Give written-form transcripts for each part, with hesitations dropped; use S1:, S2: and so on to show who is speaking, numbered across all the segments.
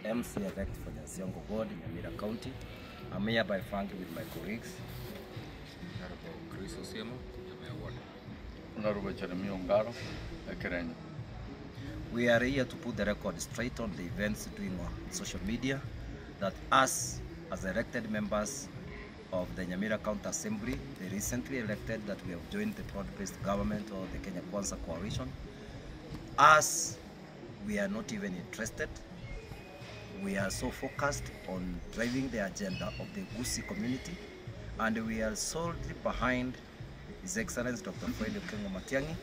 S1: MC elect for Nyansiongo Ward in Nyamira County. I'm here by frank with my colleagues.
S2: Honorable Chris Osiemo, Nyamira Ward.
S3: Honorable Jeremy Ongaro, Ekerenyo.
S1: We are here to put the record straight on the events doing on social media that us, as elected members of the Nyamira County Assembly, the recently elected, that we have joined the broad-based government or the Kenya Kwanza coalition. Us, we are not even interested. We are so focused on driving the agenda of the Gusii community, and we are solely behind His Excellency Dr. Fred Okengo Matiang'i.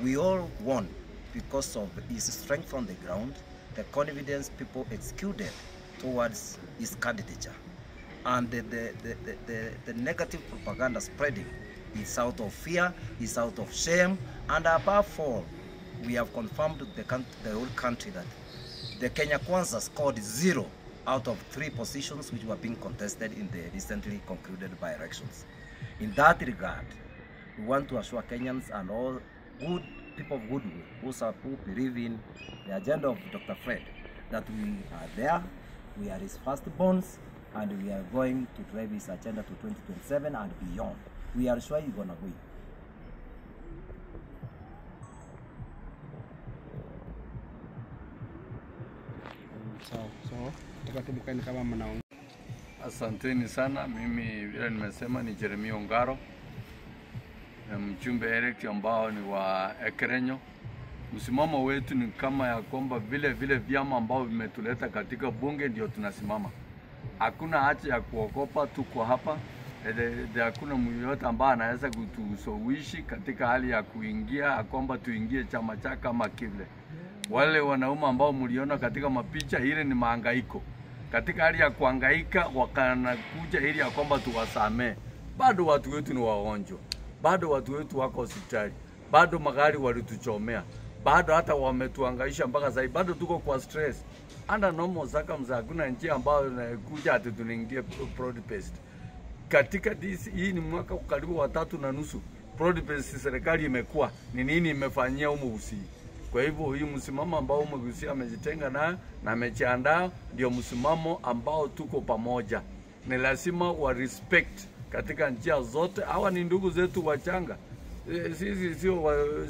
S1: We all won because of his strength on the ground, the confidence people exuded towards his candidature, and the negative propaganda spreading is out of fear, is out of shame, and above all, we have confirmed the whole country that the Kenya Kwanza scored 0 out of 3 positions which were being contested in the recently concluded by-elections. In that regard, we want to assure Kenyans and all good people of goodwill who believe in the agenda of Dr. Fred that we are there, we are his firstborns, and we are going to drive his agenda to 2027 and beyond. We are sure he's gonna win.
S3: Asanteni sana. Mimi vile nimesema ni Jeremy Ongaro, mjumbe elect ambao ni wa Ekerenyo. Msimamo wetu ni kama ya kwamba vile vile vyama ambao vimetuleta katika bunge ndio tunasimama. Hakuna haja ya kuogopa, tuko hapa. Hakuna mtu ambaye anaweza kutushawishi katika hali ya kuingia kwamba tuingie chama cha kama kile. Wale wanaume ambao mliona katika mapicha ile ni mahangaiko. Katika hali ya kuhangaika wakanakuja ili ya kwamba tuwasamee. Bado watu wetu ni wagonjwa. Bado watu wetu wako hospitali. Bado magari walituchomea. Bado hata wametuhangaisha mpaka sasa. Bado tuko kwa stress. Under normal circumstances hakuna njia ambayo inakuja ati tunaingia broad based. Katika this hii ni mwaka karibu wa 3.5 broad based serikali imekuwa ni nini imefanyia Umugusii. Kwa hivyo hii msimamo ambao Umugusii amejitenga na amejiandaa ndio msimamo ambao tuko pamoja. Ni lazima wa respect katika njia zote. Hawa ni ndugu zetu wachanga. Sisi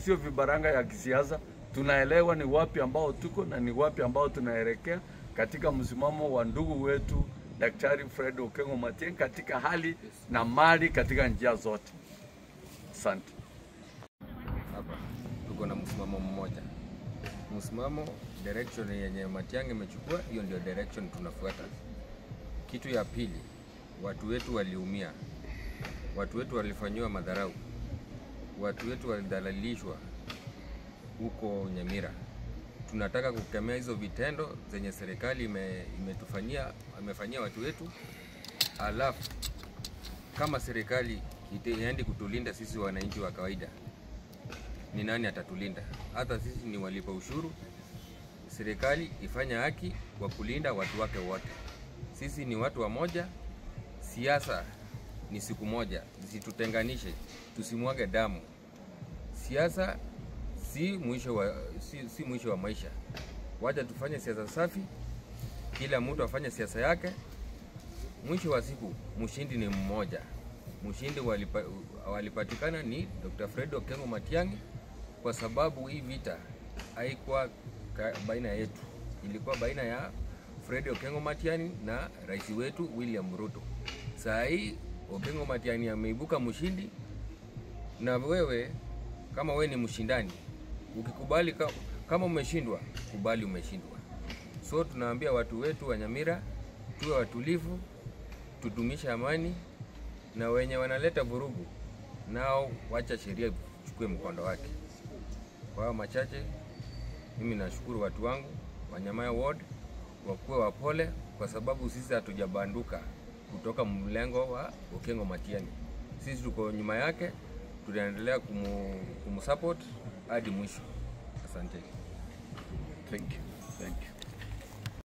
S3: sio vibaranga ya kisiasa. Tunaelewa ni wapi ambao tuko na ni wapi ambao tunaelekea katika msimamo wa ndugu wetu Daktari Fred Okengo Matiang'i katika hali na mali katika njia zote. Asante.
S2: Hapa tuko na msimamo mmoja. Msimamo direction yenye Matiang'i imechukua, hiyo ndio direction tunafuata. Kitu ya pili, watu wetu waliumia. Watu wetu walifanywa madharau. Watu wetu walidhalalishwa huko Nyamira. Tunataka kukemea hizo vitendo zenye serikali imetufanyia, imefanyia watu wetu. Alafu kama serikali itaendi kutulinda sisi wananchi wa kawaida, ni nani atatulinda? Hata sisi ni walipa ushuru. Serikali ifanye haki kwa kulinda watu wake wote. Sisi ni watu wa moja. Siasa ni siku moja, zisitutenganishe, tusimwage damu. Siasa si mwisho wa maisha. Wacha tufanye siasa safi, kila mtu afanye siasa yake. Mwisho wa siku mshindi ni mmoja. Mshindi walipatikana ni Dr. Fred Okengo Matiang'i, kwa sababu hii vita haikuwa baina yetu, ilikuwa baina ya Fred Okengo Matiang'i na rais wetu William Ruto. Saa hii Okengo Matiang'i ameibuka mshindi, na wewe kama wewe ni mshindani, ukikubali kama umeshindwa, kubali umeshindwa. So tunaambia watu wetu wa Nyamira tuwe watulivu, tudumishe amani, na wenye wanaleta vurugu nao wacha sheria ichukue mkondo wake. Kwa hayo machache, mimi nashukuru watu wangu wa Nyamaya Ward, wakuwe wapole, kwa sababu sisi hatujabanduka kutoka mlengo wa Okengo Matiang'i. Sisi tuko nyuma yake, tutaendelea kumsupport hadi mwisho. Asante.
S3: Thank you. Thank you.